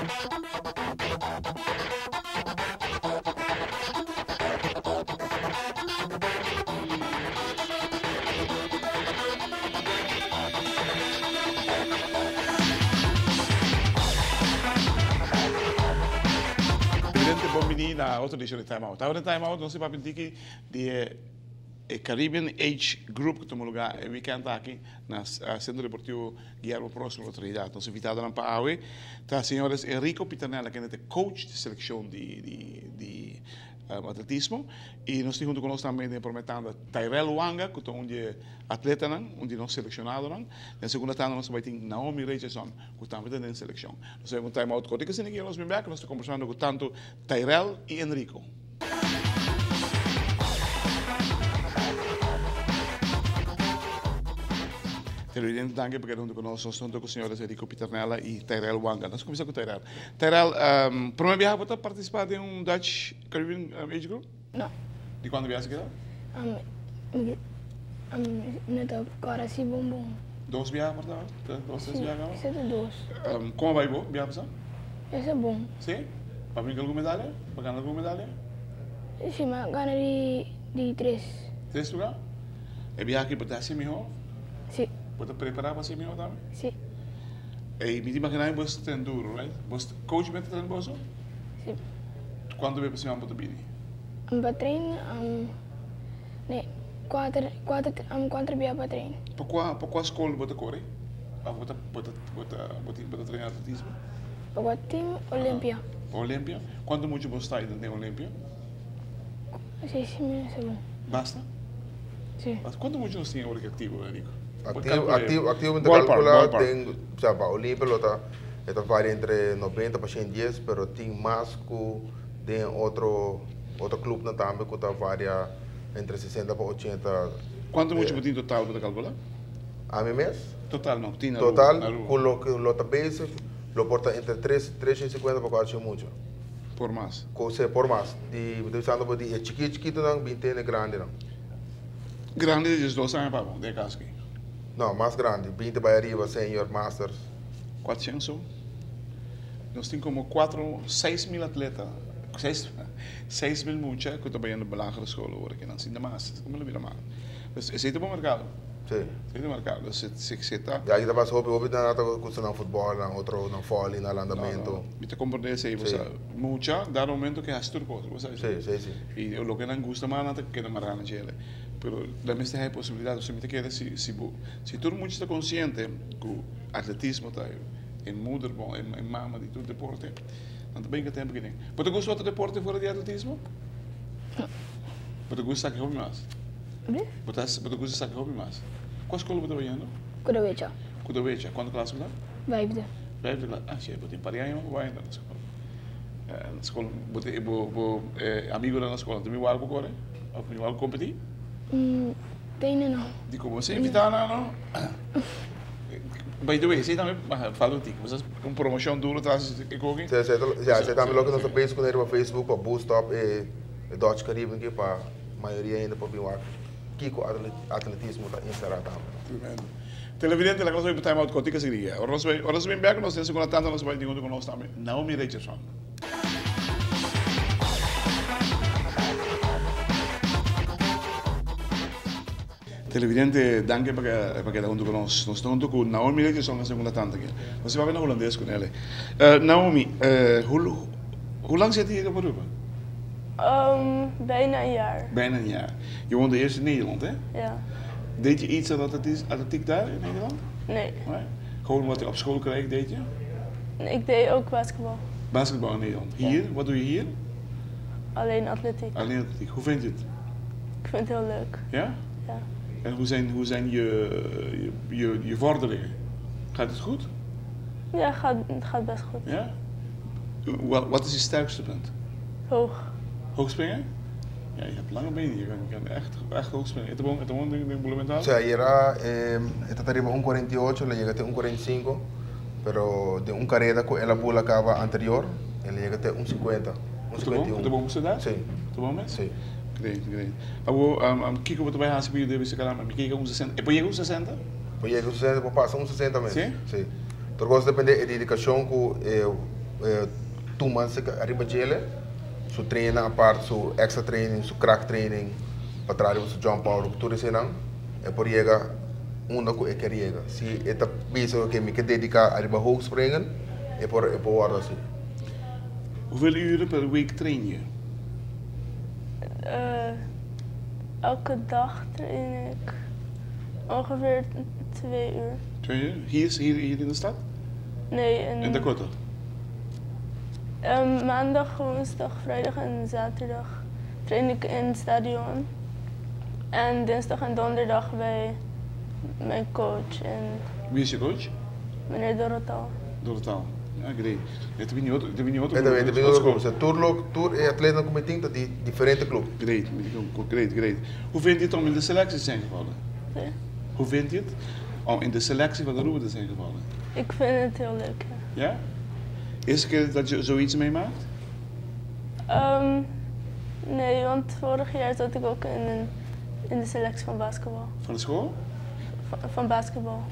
Presidente, bon bini na otro edicion di Time Out. Awe den Time Out nos ta papia un tiki di e Caribbean Age Group cu tuma lugar e weekend aki na Centro Deportivo Guillermo Proximo Trinidad. Nos invitadonan pa awe ta señores Enrico Pitanella kende ta e coach di seleccion di atletismo y nos tin hunto cu nos tambe den e prome tanda Tyrell Wanga cu ta un di e atletanan, un di nos seleccionadonan. Den segunda tanda nos ta bay tin Naomi Richardson cu tambe ta den seleccion. Nos ta bay un time out cortico asina ki nos bin bek nos ta combersando cu tanto Tyrell y Enrico. Televidente danki pa keda hunto ku nos. Nos ta hunto ku señores Enrico Pieternella y Tyrell Wanga. Nos kuminsá ku Tyrell. Tyrell, prome biaha bo ta partisipá den un Dutch Caribbean Age Group? No. Di kuantu biaha esaki ta? Mi ta kòrda si bon bon. Dos biaha por ta? Dos, tres biaha kaba? Si, esei ta dos. Komo a bai bo biaha pasá? Esei bon. Si? Bo a brinka algun medalha? Bo a gana algun medalha? Si, mi a gana di tres. Tres lugar? E biaha aki bo ta hasi mihó? Si. Bo ta prepará pa hasi mihó tambe? Si. Ey, mi ta imaginá bo ta tren duru, right? Bo coach mester tren boso? Si. Kuantu bes pa siman bo ta bini? Mi pa train, ne, kuater, kuater, kuater bia pa train. Pa kua, pa kua skol bo ta kore? Òf bo ta, bo ta, bo ta, bo tin, bo ta train atletismo? Pa kua team? Olympia. Olympia? Kuantu muchu bo sta den Olympia? Si, si mi no sa bon. Basta? Si. Kuantu muchu nos tin awor ki aktivo, Enrico? Aktivo, aktivo, aktivo mi ta kalkula den, osea pa Olympia lo ta, e ta varia entre noventa pa shen dies, pero tin mas ku den otro, otro clubnan tambe ku ta varia entre sesenta pa ochenta. Kuantu muchu bo tin total bo ta kalkula? Ami mes? Total no, tin na Aruba. Total ku lo ku lo ta bezig lo por ta entre tres, tres shen sinkuenta pa kuater shen mucha. Por mas? Ku se por mas. Di, mi ta bisando bo di e chikito chikitonan bin te na e grandinan. Grandi di diesdos aña pa bo, den e kas aki? No, mas grandi, binti bai ariba, senior, masters. Kuatrocientos so? Nos tin komo kuatro, seis mil atleta, seis, seis mil mucha ku ta bayendo lagere skol awor aki nan, sinta mas, komo lo bira mas? Pues esei ta bo merkado. Sí. Esei ta merkado, si, si, si ta. Ya aki ta pasa hopi, hopi nan ta gusta nan futbòl, nan otro, nan vòli, nan landamentu. No, no, mi ta komprende esei, bo sa, mucha dado momento ke hasi tur kos, bo sa esei. Sí, sí, sí. I loke nan gusta mas nan ta keda mará na djele. Pero nan mester haña posibilidat, pasobra mi ta kere si, si bo, si tur mucha ta konsiente ku atletismo ta e moeder bon, e mama di tur deporte, nan ta brinka tempu kinen. Bo ta gusta otro deporte fuera di atletismo? No. Bo ta gusta saki hopi mas? Bo ta, bo ta gusta saki hopi mas? Kua skol bo ta bayendo? Kudawecha. Kudawecha. Kuantu klas bo ta? Vijfde. Vijfde klas. Ah, shit, bo tin par di aña bo bayendo na skol. Na skol, bo tin, bo, bo amigonan na skol, nan ta igual ku kore? Of igual ku kompetí? Tene no. Dikon bo sa invitá nan no? By the way, esei tambe falta un tiki. Bo sa un promoshon duro tras e koki? Sí, sí, ya, esei tambe loke nos ta bezig kuné riba Facebook pa boost up e Dutch Caribbean aki pa mayoria hende por bin wak kiko atletismo ta enserá tambe. Tremendo. Televidente, laga nos bai pa time out kòrtiku esaki dia. Ora nos bai, ora nos bin bèk nos den segunda tanda nos bai tin huntu ku nos tambe Naomi Richardson. Televidente, danki pa pa keda huntu ku nos. Nos ta huntu ku Naomi Richardson den segunda tanda aki. Nos ta papia na hulandes ku nele. Naomi, hoe hoe lang zit je hier op Aruba? Bijna een jaar. Bijna een jaar. Je woonde eerst in Nederland, hè? Ja. Deed je iets aan atletiek daar in Nederland? Nee. Nee? Gewoon wat je op school kreeg, deed je? Ik deed ook basketbal. Basketbal in Nederland. Hier? Wat doe je hier? Alleen atletiek. Alleen atletiek. Hoe vind je het? Ik vind het heel leuk. Ja? Ja. En hoe zijn, hoe zijn je, je, je vorderingen? Gaat het goed? Ja, gaat, het gaat best goed. Ja? Wat, wat is je sterkste punt? Hoog. Hoogspringen? Ja, je hebt lange benen. Je kan, je kan echt, echt hoog springen. E ta bon, e ta bon den, den Blumenthal? Sea, ayera e ta riba un cuarenta i ocho, el a yega te un cuarenta i cinco, pero den un careda cu el a bula caba anterior, el a yega te un cincuenta, un E ta bon? cincuenta i E ta un. bon pa su edad? Sí. E ta bon mes? Sí. Great, great. Awor, kiko bo ta bai hasi pa yuda bisa caramba? Mi ke yega un sesenta. E por yega un sesenta? Por yega un sesenta, por pasa un sesenta mes. Sí? Sí. Tur cos depende e dedicacion cu e. Tuma ariba djele, su trainen apart, su extra training, su krachttraining, pa traha riba su jump power, tur eseinan, e por yega unda ku e ker yega. Si e ta bisa oke mi ke dediká ariba hoogspringen, e por e por wòrdu asina. Hoeveel uren per week train je? Elke dag train ik ongeveer 2 uur. 2 uur? Hier, hier, hier in de stad? Nee, in In Dakota? Maandag, woensdag, vrijdag en zaterdag train ik in het stadion. En dinsdag en donderdag bij mijn coach en Wie is je coach? Meneer Dorotal. Dorotal. Ja, great. E ta otro, e ta otro. E tambe ta otro club. Tur lo tur e atletanan ku mi tin ta di diferente club. Great, great, great. Hoe vind je het om in de selectie te zijn gevallen? Sí. Hoe vind je het om in de selectie van Aruba te zijn gevallen? Ik vind het heel leuk, ja. Ja? Eerste keer dat je zoiets meemaakt? Nee, want vorig jaar zat ik ook in de selectie van basketbal. Van de school? Van basketbal.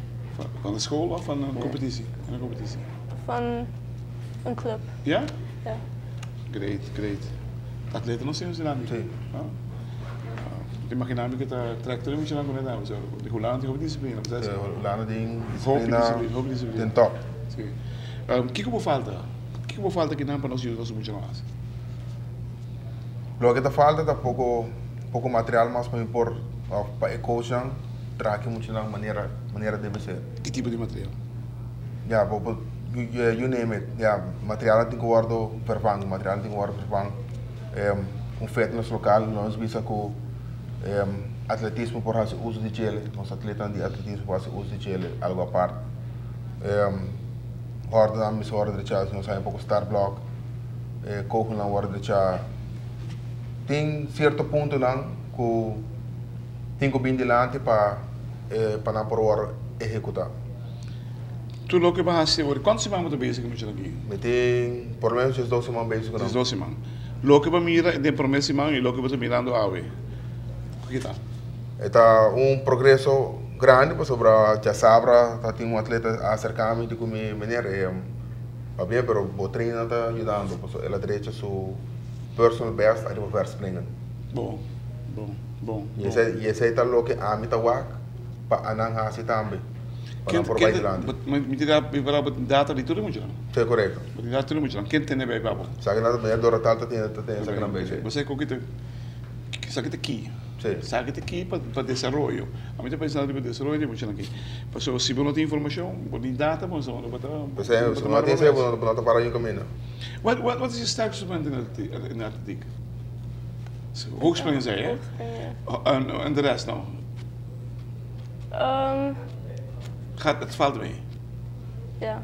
Van de school of van een competitie? Van een competitie? Van een club. Ja? Ja. Great, great. Atleta no sin dinamica. Si. No? Imagina mi cu ta tractor mucho lang con zo. Di Hulanda tin hopi disciplina, Si, Hulanda tin Hopi disciplina disciplina, hopi disciplina. Den top. Si. Kico bo falta? Kico bo falta kinan pa nos yuda nos mucho mas? Loke ta falta ta poco poco material mas pa mi por of pa e coachnan traha ki muchanan manera manera debe ser. Ki tipo di material? Ya, bo por you name it. Ya, materialnan tin ku wordo vervang, materialnan tin ku wordo vervang. Un fitness local, nos bisa ku atletismo por hasi uso di djele, nos atletanan di atletismo por hasi uso di djele, algo apart. Hordennan mester wordo drecha, si nos haña poko start block, e kogelnan wordo drecha. Tin cierto puntonan ku tin ku bin dilanti pa pa nan por wordo ehecuta. Tur loke bo a hasi awor, cuantu siman bo ta bezig ku muchanan aki? Mi tin por lo menos 12 siman bezig ku nan. 12 siman. Loke bo a mira den prome siman y loke bo ta mirando awe, ki ta? E ta un progreso grandi pasobra djasabra ta tin un atleta a acerca mi di cu mi, meneer, e va bien pero bo trainer ta yudando pasobra el a drecha su personal best ariba verspringen. Bon, bon, bon, Y bon. esey, y esey ta loke ami ta wak pa anan haci tambe, pa nan por bay dilanti. Mi ta prepara bo data di tur e muchanan. Si, corecto. Bo tin data di tur e muchanan. Ken tene bay pa bo? Esaki nan ta meneer Doratal ta tene, ta tene esaki nan bay, si. Bo sa cu ki ta, esaki ta key. Si. Esaki ta key pa desaroyo. Ami ta pensa riba desaroyo di e muchanan aki. Pasobra si bo no tin informacion, bo tin data, bo no ta Esey, si bo no tin esey, bo no ta para yu caminda. What is je sterkste punt in de atletiek? Hoogspringen zei je, hè? Hoogspringen, ja. En de rest nou? Gaat, het valt mee? Ja.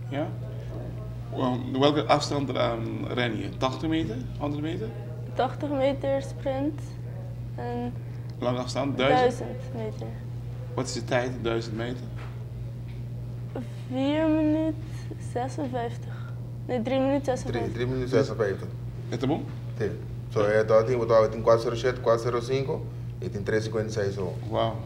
Ja? Welke afstand ren je? 80 meter? 100 meter? 80 meter sprint en Lange afstand? 1000? 1000 meter. Wat is de tijd, 1000 meter? 4 minuut 56. Nee, 3 minuut 56. 3 minuut 56. E ta bon? Si. So e ta tin bo tin 407, 405 y tin 356 so. Wow.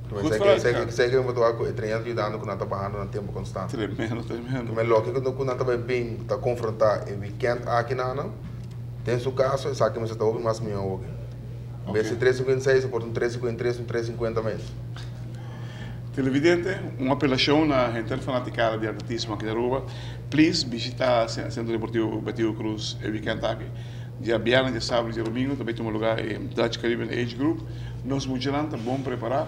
Goed Goed sei vooruit sei gegaan. Sei ku bo ku e trainer yudando ku nan ta bahando na tempo constant. Tremendo, tremendo. Me loke ku nan ta bai bin ta confronta e weekend aki nan, den su caso esaki mester ta hopi mas mihó hopi. En bes di 356 por ta un 353, un 350 mes. Televidente, un apelacion na henter fanaticada di atletismo aki na Aruba. Please bishita Centro Deportivo Betico Croes e weekend aki. Dia biernes, dia sabado y dia domingo ta bay tuma lugar e Dutch Caribbean Age Group. Nos muchanan ta bon prepara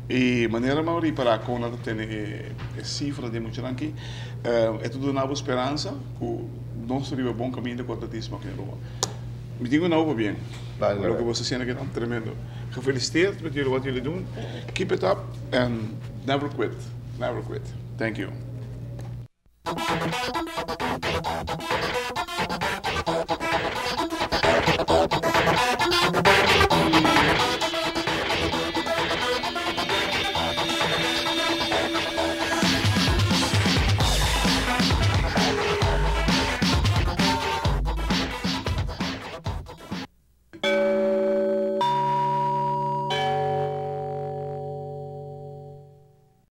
y manera mi a ripara con nan ta tene e cifra di e muchanan aki, e ta duna bo speransa cu nos ta riba bon caminda cu atletismo aki na Aruba. Mi tin cu na hopi bien. Loke bo sta haciendo aki ta tremendo. Gefeliciteerd met jullie wat jullie doen. Keep it up and never quit. Never quit. Thank you.